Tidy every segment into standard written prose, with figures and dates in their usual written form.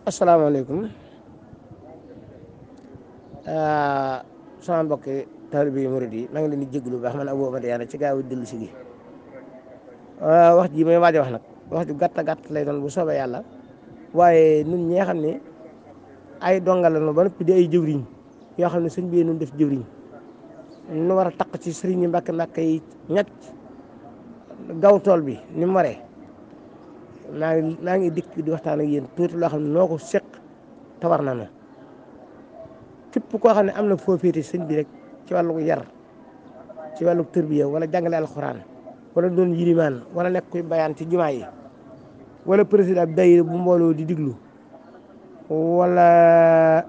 asalaamaaleykum sama mbokki taalibe yi murid yi maa ngi leen di jégalu baax man Abou Madiyana ci gaaw a dellu si gi wax ji may waaj a wax nag wax ju gàtt gàtt lay doon bu soobee yàlla waaye ñun ñi nga xam ne ay dongal la ba noppi di ay jëwriñ yoo xam ne sëñ bi nun def jëwriñ nu war a taq ci sëriñ yi mbàkk mbàkk yi ñett gaw tool bi ni mu waree maa ngi dikk di waxtaan ak yéen tuuti loo xam ne noo ko seq te war na no képp koo xam ne am na foo féete sëñ bi rek ci wàllu yar ci wàllu tërbiya wala jàngale alxuraan wala doon yilimaan wala nekk kuy bayaan ci jumaa yi wala président daayira bu mbooloo di diglu wala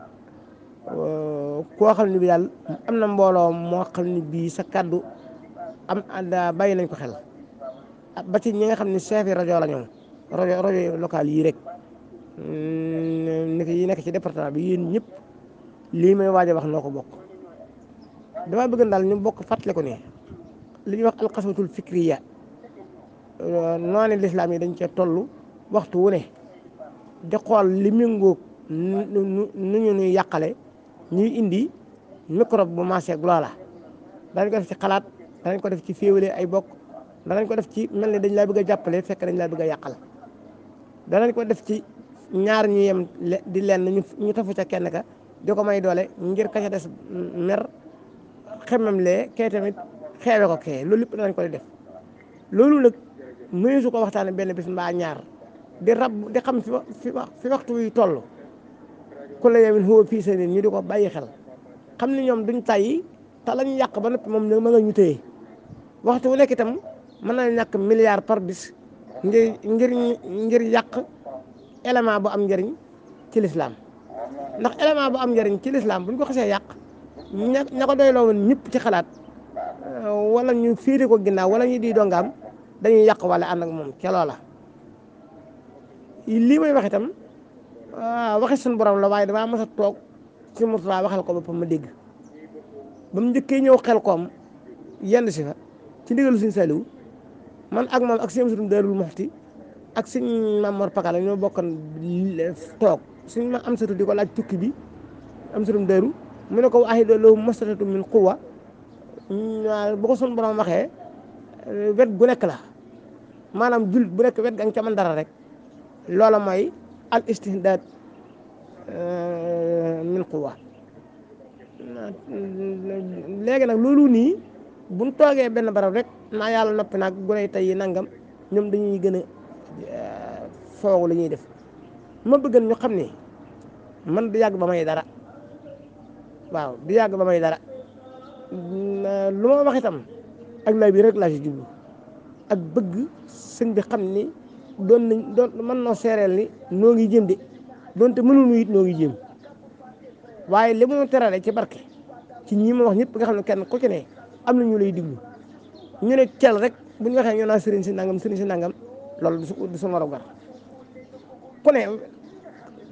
koo xam ne bi daal am na mbooloo moo xam ne bii sa kàddu bàyyi nañ ko xel ba ci ñi nga xam ne chef yi rajo la ñoom rajo local yii rek yi nekk ci département bi yéen ñëpp lii may waaj a wax noo ko bokk dama bëgg daal ñu bokk fàttale ko ne li ñuy wax alxaswatul fikriya noonu lislaam yi dañ cee toll waxtu wu ne di xool li méngoog nu ñu nuy yàqale ñuy indi microbe bu maaseeg loola danañ ko def ci xalaat danañ ko def ci féewale ay bokk danañ ko def ci mel ni dañ laa bëgg a jàppale fekk dañ laa bëgg a yàqal danañ ko def ci ñaar ñu yem di lenn ñu tafu ca kenn ka di ko may doole ngir ka ca des mer xemam lee kee tamit xeewe ko kee loolu lépp danañ ko def loolu nag mënu su ko waxtaane benn bis mbaa ñaar di xam fi waxtu wi toll ku la yemin xóo fii seen ñu di ko bàyyi xel xam ni ñoom duñ tàyyi te lañu yàq ba noppi moom ma nga ñu téye waxtu wu nekk itam mën na ñàkk milliard par bis ngir yàq élément bu am njëriñ ci lislaam ndax élément bu am njëriñ ci lislaam buñ ko xasee yàq ña ko doyloo woon ñëpp ci xalaat wala ñu féete ko ginnaaw wala ñu di dongaam dañuy yàq wala ànd ak moom ca loola lii may wax itam waxi suñu borom la waaye damaa mës a toog ci Murtala waxal ko boppam ma dégg ba mu njëkkee ñëw xel koom yenn si fa ci ndigalu Sëñ Saliou man ak moom ak sëñ Amsatu Daarul Muxti ak sëñ Mamor Pakala ñoo bokkan toog sëñ ma Amsatu di ko laaj tukki bi Amsatu Daaru mu ne ko wa ahida lahum mastata'tum min quwwa bu ko suñu borom waxee wet gu nekk la maanaam jullit bu nekk wet ga nga ca mën dara rek loola mooy al istihdaad min quwwa léegi nag loolu nii buñ toogee benn barab rek naa yàlla noppi naag guney tey yi nangam ñoom dañuy gën a foogu li ñuy def ma bëggan ñu xam ne man du yàgg ba may dara waaw du yàgg ba may dara lu ma wax itam ak lay bi rek laa si jublu ak bëgg sëñ bi xam ni doon mën noo seereel ni noo ngi jëm de doonte mënuñu it noo ngi jëm waaye li mu terale ci barke ci ñi ma wax ñëpp nga xam ne kenn ku ci ne am na ñu lay diglu ñu ne cel rek bu ñu waxee ñu naan sëriñ si nangam loolu du su warugar ku ne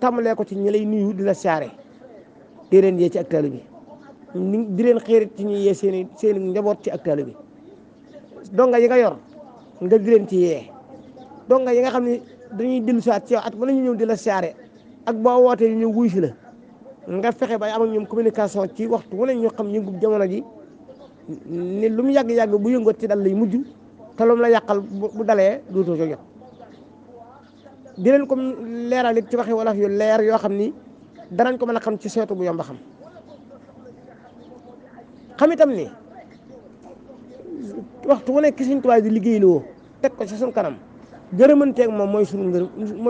tàmbalee ko ci ñi lay nuyu di la saare di leen yee ci ak taalibe bi di leen xéerit ci ñuy yee seen njaboot ci ak taalibe bi donga yi nga yor nga di leen ci yee donga yi nga xam ne dañuy dellu saat ci yow at mën nañu ñëw di la saare ak boo wootee ñu ñëw wuy si la nga fexe bay am ak ñoom communication ci waxtu wu ne ñu xam yëngu jamono ji ni lu mu yàgg-yàgg bu yëngoot ci dal lay mujj te lu mu la yàqal bu dalee dootoo ko jot di leen ko leeral it ci waxi wolof yu leer yoo xam ni danañ ko mën a xam ci seetu bu yomb a xam itam ni waxtu wu nekk Sëñ Tuubaa di liggéey loo teg ko ci suñu kanam gërëmanteeg moom mooy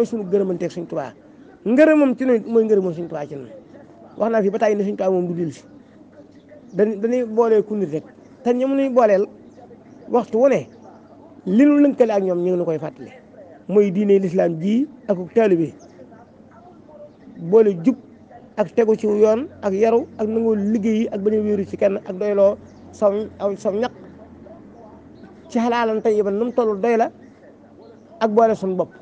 suñu gërëmanteeg Sëñ Tuubaa ngërëmam ci noonu mooy ngërëmam Sëñ Tuubaa ci noonu wax naa fi ba tey ne Sëñ Tuubaa moom du dil si dañuy boolee ku nit rek te ñoom ñuy booleel waxtu wu ne li nu lënkale ak ñoom ñu ngi koy fàttali mooy diine lislaam ji ak taalibe boole jub ak tegu ci yoon ak yaru ak nangoo liggéey ak bañ a wéeru ci kenn ak doyloo saw ñaq ci xalaalan tayyiban nu mu toll doy la ak boole suñu bopp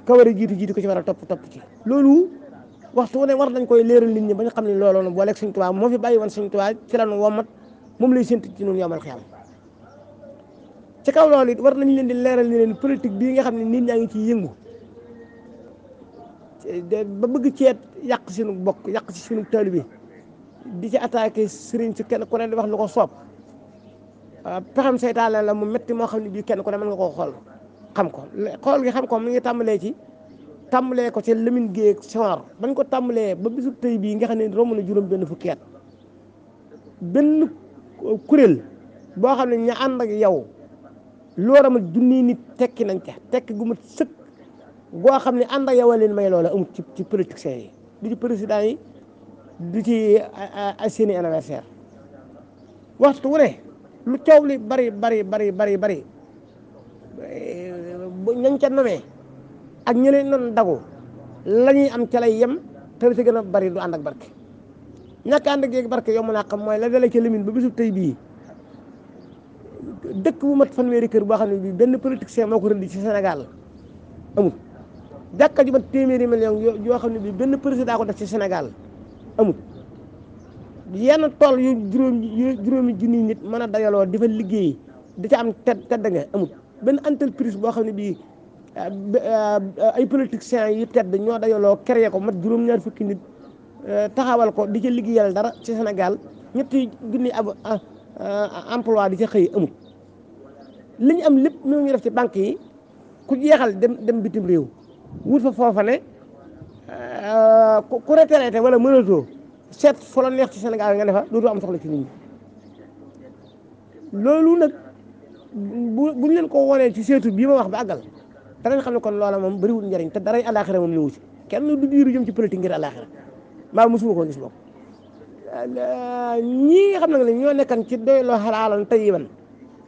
ka war a jiitu ko ci war a topp ci loolu waxtu wu ne war nañ koy leeral nit ñi ba ñu xam ne looloo na booleeg Sëñ Tuubaa moo fi bàyyi woon Sëñ Tuubaa ci lan womat moom lay séntu ci noonu yomal xiyam ci kaw loolu it war nañ leen di leeral ni leen politique bii nga xam ne nit ñaa ngi ciy yëngu ba bëgg ceet yàq suñu bokk yàq si suñu taalibe di ci attaqué sëriñ si kenn ku ne di wax lu ko soob pexam seytaane la mu métti moo xam ne bii kenn ku ne mën nga koo xool xam ko xool gi xam ko mu ngi tàmbalee ko ci Lamine Gueye ak Senghor bañ ko tàmbalee ba bisu tey bii nga xam ne romb na juróom benn fukki at benn kuréel boo xam ne ña ànd ak yow loola ma junniy nit tekki nañ ca tekki gu mat sëkk goo xam ne ànd ak yow leen may loola amut ci politiciens yi du ci président yi du ci ay seeni anniversaire waxtu wu ne lu coow li bari ñañ ca nomee ak ñi leen doon dagu la ñuy am ca lay yem te ci gën a bari du ànd ak barke ñàkk ànd ak yeeg barke yomb naa xam mooy la dalee ca Lamine ba bisu tey bii dëkk bu mat fanweeri kër boo xam ne bii benn politicien moo ko rëdd ci Sénégal amul jàkka ju mat téeméeri million yoo xam ne bii benn président ko def ci Sénégal amul yenn tool yu juróomi junniy nit mën a dajaloo di fa liggéey di ca am tedd nga amul benn entreprise boo xam ne bii ay politiciens yu tedd ñoo dajaloo créé ko mat juróom-ñaar fukki nit taxawal ko di ca liggéeyal dara ci Sénégal ñetti junni emploi di ca xëy amul li ñu am lépp ñu ngi def ci banque yi ku jeexal dem bitim réew wut fa foofa ne ku retraité wala mënatoo seet fu la neex ci Sénégal nga ne fa dootu am soxla ci nit ñi loolu nag buñ leen ko wonee ci seetu bii ma wax ba àggal danañ xam ne kon loola moom bëriwul njëriñ te daray àllaaxira moom ñëwu ci kenn du diiru jëm ci politique ngir àllaaxira maa mosuma koo gis moom ñii nga xam ne ñoo nekkan ci doy loo xalaalan tayyiban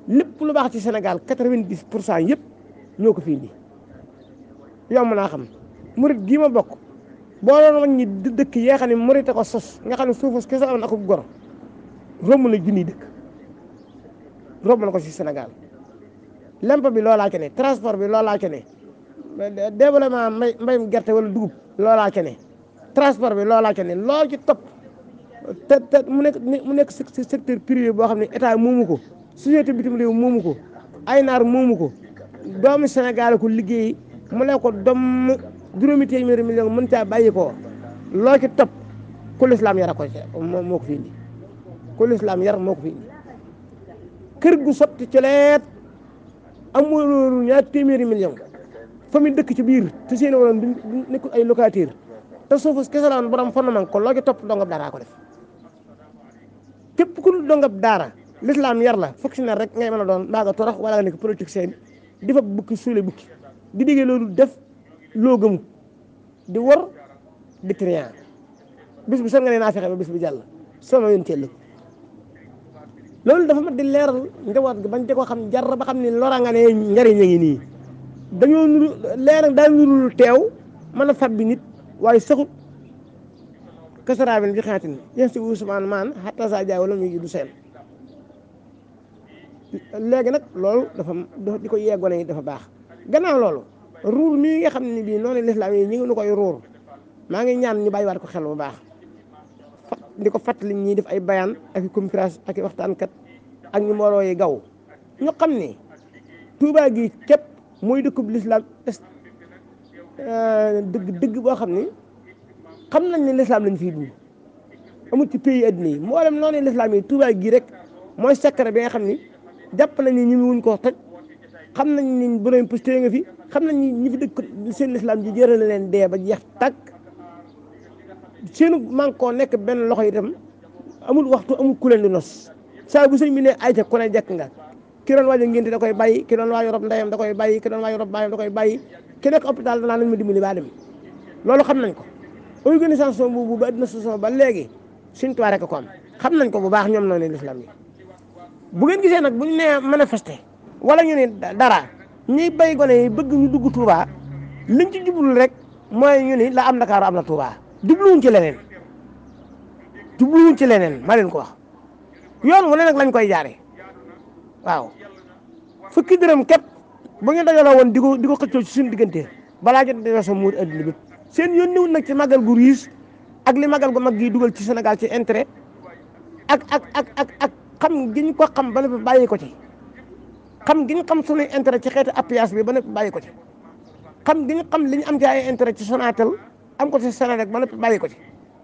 lépp lu baax ci Sénégal 90% yëpp ñoo ko fi indi yomb naa xam murit gii ma bokk boo doon wañ ñi dëkk yee xam ne murite ko sos nga xam ne suufus kese am na akub gor romb na junniy dëkk romb na ko ci Sénégal lemp bi loolaa ca ne transport bi loolaa ca ne développement mbayum gerte wala dugub loolaa ca ne transport bi loolaa ca ne lool ci topp te mu nekk secteur privé boo xam ne état moomu ko société bitim réew moomu ko ay naar moomu ko doomu Sénégal ko liggéey mu ne ko doom juróomi téeméeri million mën caa bàyyi ko loo ci topp ku lislaam yar ko moo ko fi indi ku lislaam yar moo ko fi indi kër gu sotti ci leet amul ñaar téeméeri million fa mu dëkk ci biir te seen wala du nekkul ay locataire te suufu kese la woon borom fondement ko loo ci topp dongab daaraa ko def képp ku dul dongab daara l'islam yar la fonctionnaire rek ngay mën a doon mbaa nga torox wala nga nekk politicien di fa bukki suule bukki di diggee loolu def loo gëmu di wor di trian bis bi sax nga ne naa fexe ba bis bi jàll sama yoon teel loolu dafa mat di leeral njaboot gi bañ di ko xam jar ba xam ne lora nga ne njariñ a ngi nii dañoo nuru leer daal nurul teew mën a fab bi nit waaye saxut kasaraabin bi xaatin yéen si Ousmane maan xatta sa jaay wala muy du seen léegi nag loolu dafa di ko yeggone yi dafa baax gannaaw loolu ruur mii nga xam ne bii noonu lislaam yi ñi ngi nu koy ruur maa ngi ñaan ñu bàyyiwaat ko xel bu baax di ko fàttali ñi def ay bayaan ak i conférence ak i waxtaankat ak ñu mbooloo yi gaw ñu xam ne Tuubaa gi képp mooy dëkkub lislaam dëgg boo xam ne xam nañ ne lislaam lañ fiy dund amul ci pays adduna yi mboolem noonu lislaam yi Tuubaa gi rek mooy secret bi nga xam ni jàpp nañ ni ñu wuñ koo toj xam nañ ni borom posté nga fi xam nañ ni ñi fi dëkk seen lislaam ji jërale leen dee ba jeex tàkk seenu mànkoo nekk benn loxo itam amul waxtu amul ku leen di nos saa bu sëñ bi ne ayca ku ne jekk nga ki doon waaj a ngénte da koy bàyyi ki doon waaj a rob ndeyam da koy bàyyi ki doon waaj a rob baayam da koy bàyyi ki nekk hôpital danaa nañ ma dimbali baa dem loolu xam nañ ko organisation boobu ba adduna soso ba léegi Sëñ Tuubaa rek ko am xam nañ ko bu baax ñoom noonu lislaam yi bu ngeen gisee nag bu ñu nee manifester wala ñu ne dara ñiy bay gone yi bëgg ñu dugg Touba liñ ci jublu rek mooy ñu ni la am Ndakaaru am na Touba jubluwuñ ci leneen maa leen ko wax yoon wu ne nag lañ koy jaare waaw fukki dërëm képp bu ñu dajaloo woon di ko xëccoo ci suñu diggante balaa jot di weesoo muur adduna bi seen yoon niwul nag ci magal gu riis ak li magal gu mag gi dugal ci Sénégal ci intérêt ak xam gi ñu ko xam ba ne bàyyi ko ci xam gi ñu xam suñuy intérêt ci xeeti appuyage bi ba noppi bàyyi ko ci xam gi ñu xam li ñu am ci ay intérêt ci Sonatel am ko ci Senelec ba noppi bàyyi ko ci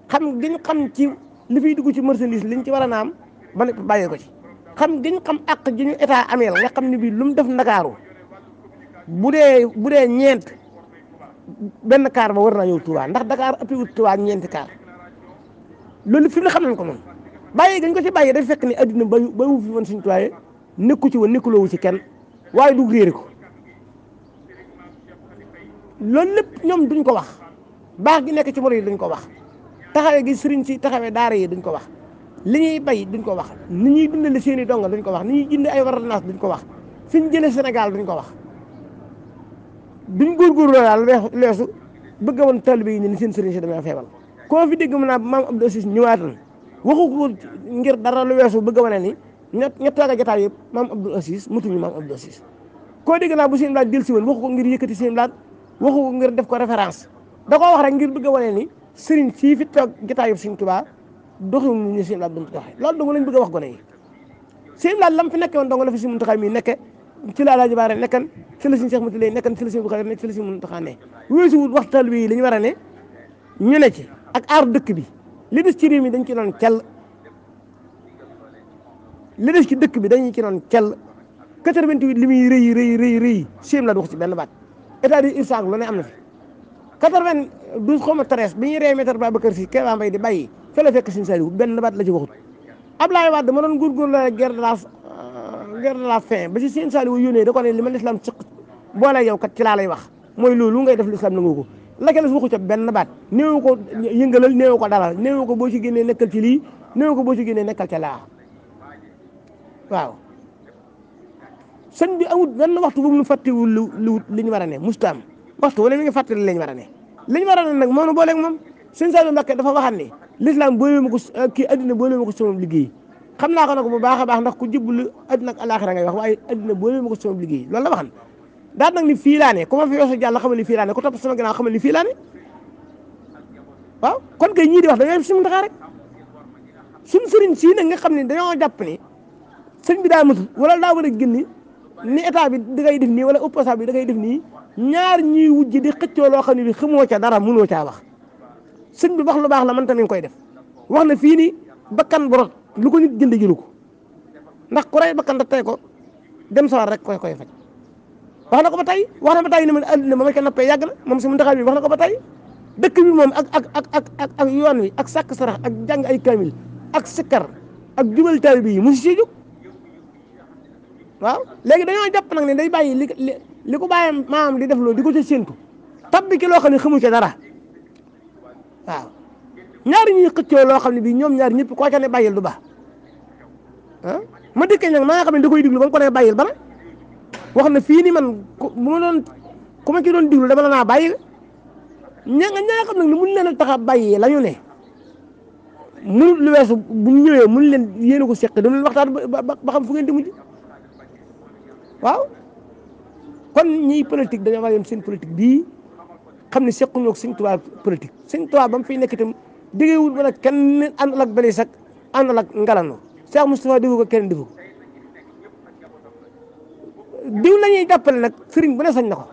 xam gi ñu xam ci li fiy dugg ci marchandise liñ ci war a naam ba noppi bàyyi ko ci xam gi ñu xam àq ji ñu état ameel nga xam ne bii lu mu def Ndakaaru bu dee ñeent benn kaar ba war naa ñëw Touba ndax Dakar ëppi wut Touba ñeenti kaar loolu fi mu ne xam nañ ko noonu bàyyi gañ ko ci bàyyi day fekk ni adduna ba wu fi woon suñu tuwaaye nekku ci woon nekkuloowu ci kenn waaye du réeri ko loolu lépp ñoom duñ ko wax baax gi nekk ci moro yi duñ ko wax taxawee gi sëriñ si taxawee daara yi duñ ko wax li ñuy bay duñ ko wax ni ñuy dundale seen i donga duñ ko wax ni ñuy jënd ay ordonnance duñ ko wax fi ñu jëlee Sénégal duñ ko wax duñ góorgóorlu daal leesu bëgg a woon taalibe yi ne seen sëriñ si damay feebal koo fi dégg mu naa maam Abdou Aziz ñëwaatan waxu ko ngir dara lu weesu bëgg a wane ni ñett tooga jotaay yëpp maam Abdou Aziz mutuñu maam Abdou Aziz koo dégg naa bu seen blaat jël si woon waxu ko ngir yëkkati seen blaat waxu ko ngir def ko référence da koo wax rek ngir bëgg a wane ni sëriñ sii fi toog jotaay yëpp Sëriñ Tuubaa doxul ñu seen blaat duñ ko doxee loolu dong lañ bëgg a wax gone yi seen blaat lam fi nekke woon dong la fi si Muntaxa mi nekke ci la Alaaji Baare nekkan ci la Sëriñ Cheikh Mati lay nekkan ci la Sëriñ Buxaari nekk ci la Sëriñ Muntaxa ne weesu wut wax taalibe yi li ñu war a ne ñu ne ci ak aar dëkk bi li des ci réew mi dañ ci doon kell li des ci dëkk bi dañu ci doon kell 88 li muy rëy séem la du wax ci benn baat état d'urgence lu ne am na fi 92 xaw ma 13 bi ñuy rey maître Babacar Sy Kéba Mbaye di bàyyi fa la fekk Sëriñ Saliou benn baat la ci waxut Ablaye Wade ma doon góorgóorlu la guerre de la faim ba si Sëriñ Saliou yónnee da ko ne li ma l'islam ci boole yow kat ci laa lay wax mooy loolu ngay def l'islam nangu ko la ca des waxu ca benn baat néew ko yëngalal néew ko dalal néew ko boo ci génnee nekkal ci lii néew ko boo ci génnee nekkal ca laa waaw sëñ bi amul benn waxtu bu mu fàttewul li ñu war a ne mustaam waxtu wala mi ngi fàttali li ñu war a ne li ñu war a ne nag moo nu booleeg moom Sëñ Saliou Mbacké dafa waxaat ni l'islam boole ma ko kii addina boole ma ko sama liggéey xam naa ko nag bu baax a baax ndax ku jublu addina ak alaxira ngay wax waaye addina boole ma ko sama liggéey loolu la waxan daal nag ni fii laa ne ku ma fi weesu jàll xamal ni fii laa ne ku topp sama gannaaw xamal ni fii laa ne waaw kon kay ñii di wax dañoo suñu Muntaxa rek suñu sëriñ sii nag nga xam ne dañoo jàpp ni sëñ bi daa matul wala daa war a génn ni état bi da ngay def nii wala opposant bi da ngay def nii ñaar ñuy wujj di xëccoo loo xam ne bi xamoo ca dara mënoo caa wax sëñ bi wax lu baax la man tamit koy def wax na fii ni bakkan bu rot lu ko nit jënd jëlu ko ndax ku rey bakkan da tey ko dem sawar rek koy faj wax na ko ba tey wax na ba tey ni ma àddina ma ma ca noppee yàgg na moom si Muntaxa bi wax na ko ba tey dëkk bi moom ak yoon wi ak sàkk sarax ak jàng ay kamil ak sikkar ak jubal taalibe yi musi si jóg waaw léegi dañoo jàpp nag ne day bàyyi li ko bàyyi maam di def loolu di ko ca séntu tabbi ki loo xam ne xamu ca dara waaw ñaari ñuy xëccoo loo xam ne bii ñoom ñaari ñëpp koo ca ne bàyyil du baax ah ma dikkee nag maa nga xam ne da koy diglu ba nga ko ne bàyyil bana wax na fii ni man bu ma doon ku ma ci doon diglu dama la naa bàyyi ña nga xam nag ne mun leen a tax a bàyyi la ñu ne munut lu weesu bu ñu ñëwee mun leen yéene ko seq dama leen waxtaan ba xam fu ngeen di mujj waaw kon ñiy politique dañoo war a yem seen politique bii xam ne sequñoo ak Sëñ Tuubaa politique Sëñ Tuubaa ba mu fiy nekk itam diggéewul wala kenn àndal ak bële sax àndal ak ngalano Cheikh Moustapha déggu ko kenn déggu ko diw la ñuy jàppale nag sëriñ bu ne sañ na ko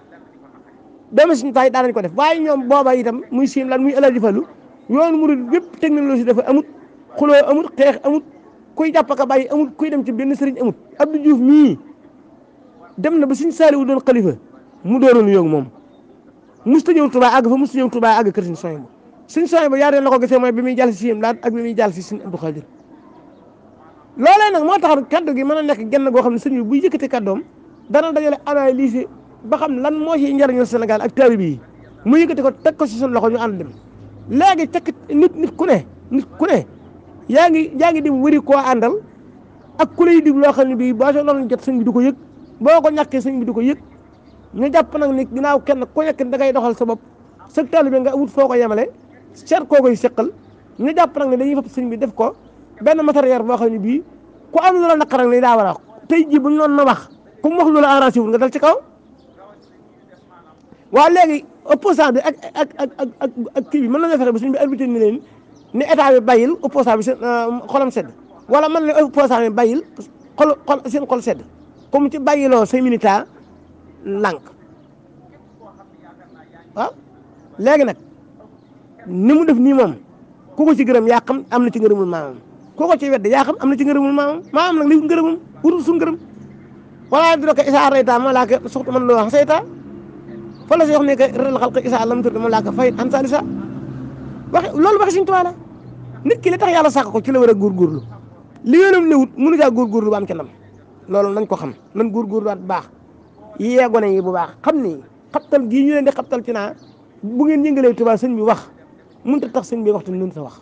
doomu Sëñ Tuubaa yi daan nañ ko def waaye ñoom booba itam muy siim lan muy Alaaji Fallu yoonu murid yëpp technologie dafa amut xuloo amut xeex amut kuy jàpp ka bàyyi amut kuy dem ci benn sëriñ amut Abdou Diouf mii dem na ba Sëñ Saaliwu doon xalifa mu dooroon yoog moom musta ñëw Tuubaa àgg fa musta ñëw Tuubaa àgg kër Sëñ Suwaybu yaa deen la ko gisee mooy bi muy jàll si yéem laat ak bi muy jàll si Sëñ Abdou Khadir loolee nag moo tax kaddu gi mën a nekk genn goo xam ne sëñ bi buy yëkkati kaddoom dana dajale analyse ba xam lan moo ci njëriñu Sénégal ak taalibe yi mu yëkkati ko teg ko si suñu loxo ñu ànd dem léegi cekk nit ku ne yaa ngi dem wëri koo àndal ak ku lay dig loo xam ne bii boo soo loolu jot sëñ bi du ko yëg boo ko ñàkkee sëñ bi du ko yëg ñu jàpp nag ni ginnaaw kenn ku nekk da ngay doxal sa bopp sa taalibe nga wut foo ko yemale seet koo koy seqal ñu jàpp nag ne dañuy fab sëñ bi def ko benn matériel boo xam ne bii ku am lu la naqar ni daa war a wax tey jii bu ñu doon na wax ku mu wax lu la arrangé wul nga dal ci kaw waa léegi opposant bi ak kii bi mën nañoo fexe ba sëñ bi arbitre ni leen ni état bi bàyyil opposant bi seen xolam sedd wala man la opposant bi bàyyil seen xol sedd comme ci bàyyiloo say minita lànk waaw léegi nag ni mu def nii moom ku ko ci gërëm yaa xam am na ci ngërëmul maamam ku ko ci wedd yaa xam am na ci ngërëmul maamam nag li ngërëmum wutul suñu ngërëm wala dina ko isaa rayta ma laa ko soxtu man loo wax sayta fa la si wax ne que rel xalq isaa lam tur ma laa ko fay an salisa loolu waxi Sëñ Tuubaa la nit ki li tax yàlla sàkk ko ci la war a góorgóorlu li yoonam newut mënu caa góorgóorlu ba am ca ndam loolu nañ ko xam nañ góorgóorluwaat bu baax yee gone yi bu baax xam ni xabtal gii ñu leen di xabtal ci naa bu ngeen yëngalee Tuubaa sëñ bi wax mënut a tax sëñ bi waxtu mënut a wax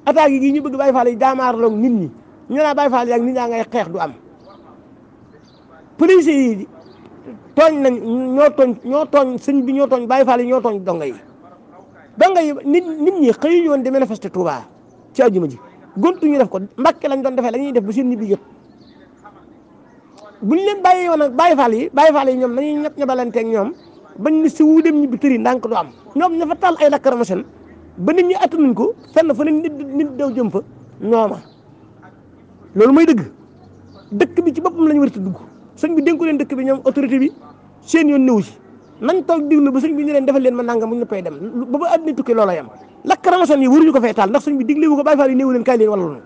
attaque yi ñu bëgg Baay Faal yi jaamaarloog nit ñi ñu naa Baay Faal yi ak nit ñaa ngay xeex du am police yi tooñ nañ ñoo tooñ sëñ bi ñoo tooñ Baay Faal yi ñoo tooñ donga yi nit ñi xëyuñu woon di manifester Touba ci àjjuma ji gontu ñu def ko Mbàkke lañ doon defee la ñuy def ba seen ñibbi jot buñ leen bàyyi woon ak Baay Faal yi ñoom nañuy ñabalanteeg ñoom bañ ni si wu dem ñibbi tëri ndànk du am ñoom ña fa taal ay lacrymogène ba nit ñi attanuñ ko fenn fa nit daw jëm fa ñooma loolu mooy dëkk bi ci boppam la ñu war a dugg sëñ bi dénku leen dëkk bi ñoom autorité bi seen yoon néew si nañ toog diglu ba sëñ bi ñu leen defal leen ma nangam bu ñu pay dem ba àddina tukki loola yam lacrymogène yi waruñu ko fay taal ndax sëñ bi digle wu ko Baay Faal yi néewu leen kaay leen wala loolu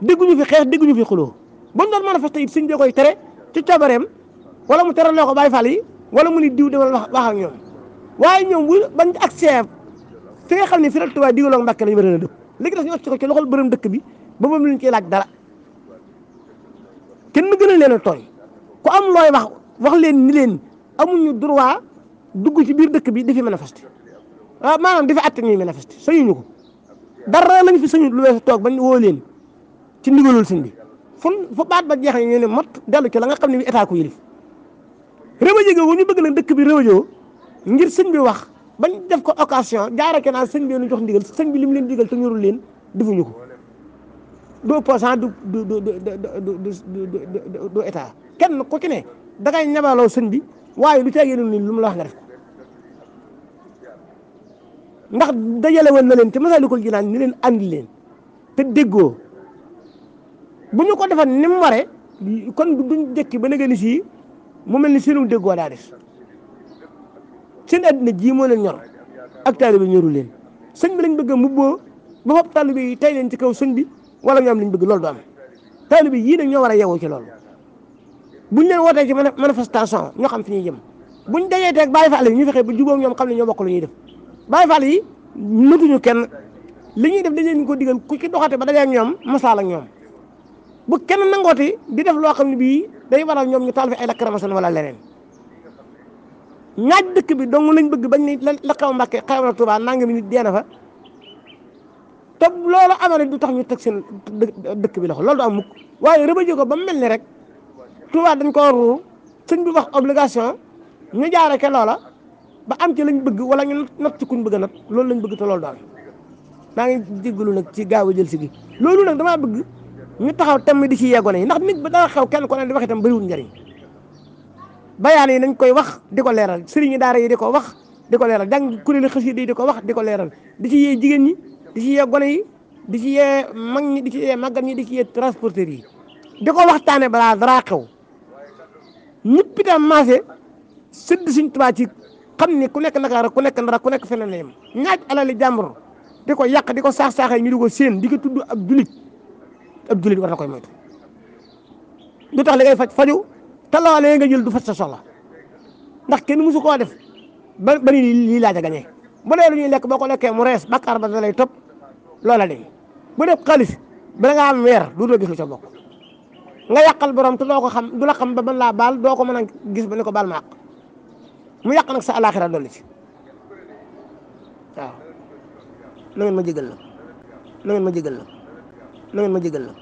dégguñu fi xeex dégguñu fi xuloo buñ doon manifester it sëñ bi koy tere ci coobareem wala mu tere loo ko Baay Faal yi wala mu ni diw demal wax ak ñoom waaye ñoom bu bañ accès fi nga xam ne fi la Tuubaa digaloo Mbàkke lañu war a dëpp léegi daf ñu wàcc ko ci loxol bërëm dëkk bi ba moom lañ ciy laaj dara kenn gën a leen a tooñ ku am looy wax leen ni leen amuñu droit dugg ci biir dëkk bi di fi manifester waaw maanaam di fi àtte ñuy manifester sañuñu ko dara lañ fi sañu lu weesu toog bañ woo leen ci ndigalul sëñ bi fu baat ba jeexee ñu ne mot dellu ci la nga xam ne bi état ko yilif rëbëjee googu ñu bëgg nag dëkk bi rëbëjoo ngir sëñ bi wax bañ def ko occasion jaarake naan sëñ bi ñu jox ndigal sëñ bi lim leen digal te ñorul leen defuñu ko du opposant du état kenn ku ci ne dangay ñabaloo sëñ bi waaye lu teegee ni lu mu la wax nga def ndax dajale woon na leen te Masaalikul Jinaan ni leen andi leen te déggoo bu ñu ko defal ni mu waree kon duñ jëkki ba nga ni sii mu mel ni seenu déggoo daa des seen addina ji moo leen ñor ak taalibe bi ñorul leen sëñ bi lañ bëgg a mubboo ba fop taalibe yi tey leen ci kaw sëñ bi wala ñoom liñ bëgg loolu du am taalibe yii nag ñoo war a yeewoo ci loolu buñ leen wootee ci manifestation ñoo xam fi ñuy jëm buñ dajeetee ak Baay Faal yi ñu fexe ba jubóog ñoom xam ne ñoo bokk lu ñuy def Baay Faal yi nëtuñu kenn li ñuy def dañ leen ko digal ku ci doxate ba dajee ak ñoom maslaal ak ñoom bu kenn nangooti di def loo xam ne bii day waral ñoom ñu taal fi ay lacrymogène wala leneen ñaaj dëkk bi dong lañ bëgg bañ ni la xew Mbàkke xew na Tuubaa nangami nit dee na fa te loolu amee du tax ñu teg seen dëkk bi loxo loolu du am mukk waaye rëbëjee ko ba mu mel ni rek Tuubaa dañ ko ruur sëñ bi wax obligation ñu jaare ke loola ba am ci lañ bëgg wala ñu nat ci kuñ bëgg a nat loolu lañ bëgg te loolu daal maa ngi jéggalu nag ci gaaw a jël si gi loolu nag damaa bëgg ñu taxaw temm di ci yeegone yi ndax nit ba dara xew kenn ko ne di wax itam bëriwul njëriñ bayaan yi nañ koy wax di ko leeral sëriñi daara yi di ko wax di ko leeral jàng kuréeli xasida yi di ko wax di ko leeral di ci yee jigéen ñi di ci yee gone yi di ci yee mag ñi di ci yee màggat ñi di ci yee transporteurs yi di ko waxtaane balaa dara xew ñëpp itam maase sëdd Sëñ Tuubaa ci xam ni ku nekk Ndakaar ku nekk Ndar ku nekk feneen la yem ñaaj alali jàmbur di ko yàq di ko saax-saaxee ñu di ko séen di ko tudd ab julit war na koy moytu du tax li ngay faju te loolee nga jël du faj sa soxla ndax kenn mësu koo def ba ni lii laaj a gañee bu dee lu ñuy lekk boo ko lekkee mu rees bakkaar ba da lay topp loola deñ bu def xaalis bala nga am weer du doo gis lu ca bokk nga yàqal borom te doo ko xam du la xam ba mën laa baal doo ko mën a gis ba ni ko baal ma àq mu yàq nag sa alaxira dolli ci waaw na ngeen ma jégal la na ngeen ma jégal la